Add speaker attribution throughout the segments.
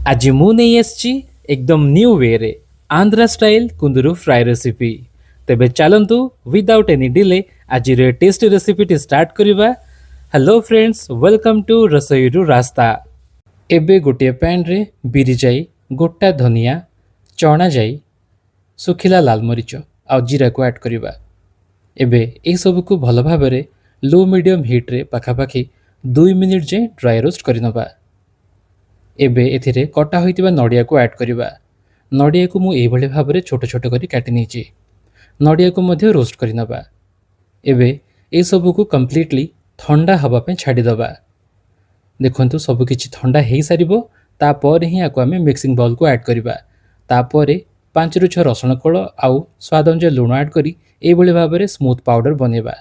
Speaker 1: ଆଜି ମୁଁ ନେଇ ଆସିଛି ଏକଦମ ନ୍ୟୁ ୱେରେ ଆନ୍ଧ୍ରା ଷ୍ଟାଇଲ୍ କୁନ୍ଦୁରୁ ଫ୍ରାଏ ରେସିପି। ତେବେ ଚାଲନ୍ତୁ, ୱିଦାଉଟ୍ ଏନି ଡିଲେ ଆଜିର ଏ ଟେଷ୍ଟି ରେସିପିଟି ଷ୍ଟାର୍ଟ କରିବା। ହ୍ୟାଲୋ ଫ୍ରେଣ୍ଡସ୍, welcome to ରସୋଇରୁ ରାସ୍ତା। ଏବେ ଗୋଟିଏ ପ୍ୟାନ୍ରେ ବିରି ଜାଇ, ଗୋଟା ଧନିଆ, ଚଣା ଜାଇ, ଶୁଖିଲା ଲାଲ ମରିଚ ଆଉ ଜିରାକୁ ଆଡ଼୍ କରିବା। ଏବେ ଏସବୁକୁ ଭଲ ଭାବରେ ଲୋ ମିଡ଼ିୟମ୍ ହିଟ୍ରେ ପାଖାପାଖି 2 ମିନିଟ୍ ଯାଏଁ ଡ୍ରାଏ ରୋଷ୍ଟ କରିନେବା। ଏବେ ଏଥିରେ କଟା ହୋଇଥିବା ନଡ଼ିଆକୁ ଆଡ଼୍ କରିବା। ନଡ଼ିଆକୁ ମୁଁ ଏଇଭଳି ଭାବରେ ଛୋଟ ଛୋଟ କରି କାଟି ନେଇଛି। ନଡ଼ିଆକୁ ମଧ୍ୟ ରୋଷ୍ଟ କରିନେବା। ଏବେ ଏସବୁକୁ କମ୍ପ୍ଲିଟଲି ଥଣ୍ଡା ହେବା ପାଇଁ ଛାଡ଼ିଦେବା। ଦେଖନ୍ତୁ, ସବୁକିଛି ଥଣ୍ଡା ହେଇସାରିବ, ତାପରେ ହିଁ ଆକୁ ଆମେ ମିକ୍ସିଂ ବାଉଲ୍କୁ ଆଡ଼୍ କରିବା। ତାପରେ 5ରୁ 6 ରସୁଣ କୋଳ ଆଉ ସ୍ୱାଦ ଅନୁଯାୟୀ ଲୁଣ ଆଡ଼୍ କରି ଏଇଭଳି ଭାବରେ ସ୍ମୁଥ୍ ପାଉଡ଼ର ବନେଇବା।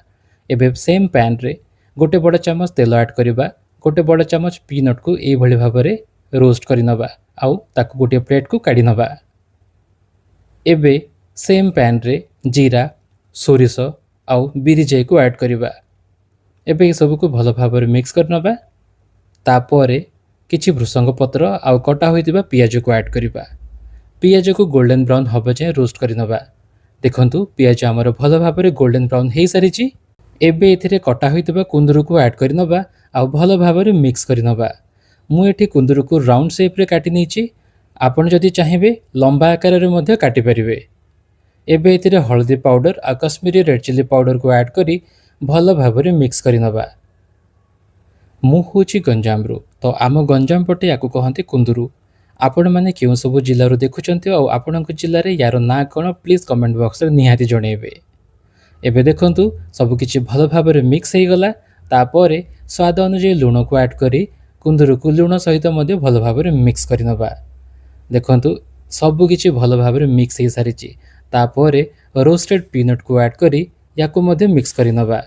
Speaker 1: ଏବେ ସେମ୍ ପ୍ୟାନ୍ରେ ଗୋଟେ ବଡ଼ ଚାମଚ ତେଲ ଆଡ଼୍ କରିବା। ଗୋଟେ ବଡ଼ ଚାମଚ ପିନଟ୍କୁ ଏଇଭଳି ଭାବରେ ରୋଷ୍ଟ କରିନେବା ଆଉ ତାକୁ ଗୋଟିଏ ପ୍ଲେଟ୍କୁ କାଢ଼ି ନେବା। ଏବେ ସେମ୍ ପ୍ୟାନ୍ରେ ଜିରା, ସୋରିଷ ଆଉ ବିରି ଜାଇକୁ ଆଡ଼୍ କରିବା। ଏବେ ଏସବୁକୁ ଭଲ ଭାବରେ ମିକ୍ସ କରିନେବା। ତାପରେ କିଛି ଭୃସଙ୍ଗ ପତ୍ର ଆଉ କଟା ହୋଇଥିବା ପିଆଜକୁ ଆଡ଼୍ କରିବା। ପିଆଜକୁ ଗୋଲ୍ଡେନ୍ ବ୍ରାଉନ୍ ହେବା ଯାଏଁ ରୋଷ୍ଟ କରିନେବା। ଦେଖନ୍ତୁ, ପିଆଜ ଆମର ଭଲ ଭାବରେ ଗୋଲ୍ଡେନ୍ ବ୍ରାଉନ୍ ହେଇସାରିଛି। ଏବେ ଏଥିରେ କଟା ହୋଇଥିବା କୁନ୍ଦୁରୁକୁ ଆଡ଼୍ କରିନେବା ଆଉ ଭଲ ଭାବରେ ମିକ୍ସ କରିନେବା। ମୁଁ ଏଠି କୁନ୍ଦୁରୁକୁ ରାଉଣ୍ଡ ସେପ୍ରେ କାଟି ନେଇଛି। ଆପଣ ଯଦି ଚାହିଁବେ, ଲମ୍ବା ଆକାରରେ ମଧ୍ୟ କାଟିପାରିବେ। ଏବେ ଏଥିରେ ହଳଦୀ ପାଉଡ଼ର ଆଉ କାଶ୍ମୀରୀ ରେଡ଼୍ ଚିଲି ପାଉଡ଼ରକୁ ଆଡ଼୍ କରି ଭଲ ଭାବରେ ମିକ୍ସ କରିନେବା। ମୁଁ ହେଉଛି ଗଞ୍ଜାମରୁ, ତ ଆମ ଗଞ୍ଜାମ ପଟେ ୟାକୁ କହନ୍ତି କୁନ୍ଦୁରୁ। ଆପଣମାନେ କେଉଁ ସବୁ ଜିଲ୍ଲାରୁ ଦେଖୁଛନ୍ତି ଆଉ ଆପଣଙ୍କ ଜିଲ୍ଲାରେ ୟାର ନାଁ କ'ଣ, ପ୍ଲିଜ୍ କମେଣ୍ଟ ବକ୍ସରେ ନିହାତି ଜଣାଇବେ। ଏବେ ଦେଖନ୍ତୁ, ସବୁକିଛି ଭଲ ଭାବରେ ମିକ୍ସ ହେଇଗଲା। ତାପରେ ସ୍ୱାଦ ଅନୁଯାୟୀ ଲୁଣକୁ ଆଡ଼୍ କରି କୁନ୍ଦୁରୁକୁ ଲୁଣ ସହିତ ମଧ୍ୟ ଭଲ ଭାବରେ ମିକ୍ସ କରିନେବା। ଦେଖନ୍ତୁ, ସବୁକିଛି ଭଲ ଭାବରେ ମିକ୍ସ ହେଇସାରିଛି। ତାପରେ ରୋଷ୍ଟେଡ଼ ପିନଟ୍କୁ ଆଡ଼୍ କରି ୟାକୁ ମଧ୍ୟ ମିକ୍ସ କରିନେବା।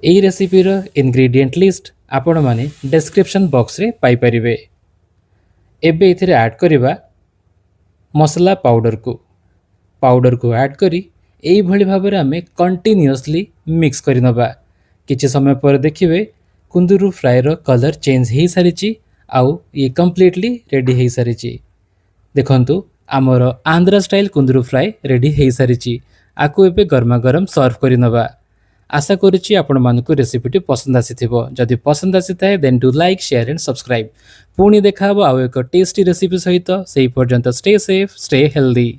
Speaker 1: ଏଇ ରେସିପିର ଇନଗ୍ରିଡ଼ିଏଣ୍ଟ ଲିଷ୍ଟ ଆପଣମାନେ ଡେସ୍କ୍ରିପସନ୍ ବକ୍ସରେ ପାଇପାରିବେ। ଏବେ ଏଥିରେ ଆଡ଼୍ କରିବା ମସଲା ପାଉଡ଼ରକୁ। ପାଉଡ଼ରକୁ ଆଡ଼୍ କରି ଏଇଭଳି ଭାବରେ ଆମେ କଣ୍ଟିନ୍ୟୁଅସଲି ମିକ୍ସ କରିନେବା। କିଛି ସମୟ ପରେ ଦେଖିବେ, କୁନ୍ଦୁରୁ ଫ୍ରାଏର କଲର୍ ଚେଞ୍ଜ ହେଇସାରିଛି ଆଉ ଇଏ କମ୍ପ୍ଲିଟଲି ରେଡ଼ି ହେଇସାରିଛି। ଦେଖନ୍ତୁ, ଆମର ଆନ୍ଧ୍ରା ଷ୍ଟାଇଲ୍ କୁନ୍ଦୁରୁ ଫ୍ରାଏ ରେଡ଼ି ହେଇସାରିଛି। ଆକୁ ଏବେ ଗରମା ଗରମ ସର୍ଭ କରିନେବା। ଆଶା କରୁଛି ଆପଣମାନଙ୍କୁ ରେସିପିଟି ପସନ୍ଦ ଆସିଥିବ। ଯଦି ପସନ୍ଦ ଆସିଥାଏ, then do like, share and subscribe. ପୁଣି ଦେଖା ହେବ ଆଉ ଏକ ଟେଷ୍ଟି ରେସିପି ସହିତ। ସେହି ପର୍ଯ୍ୟନ୍ତ stay safe, stay healthy.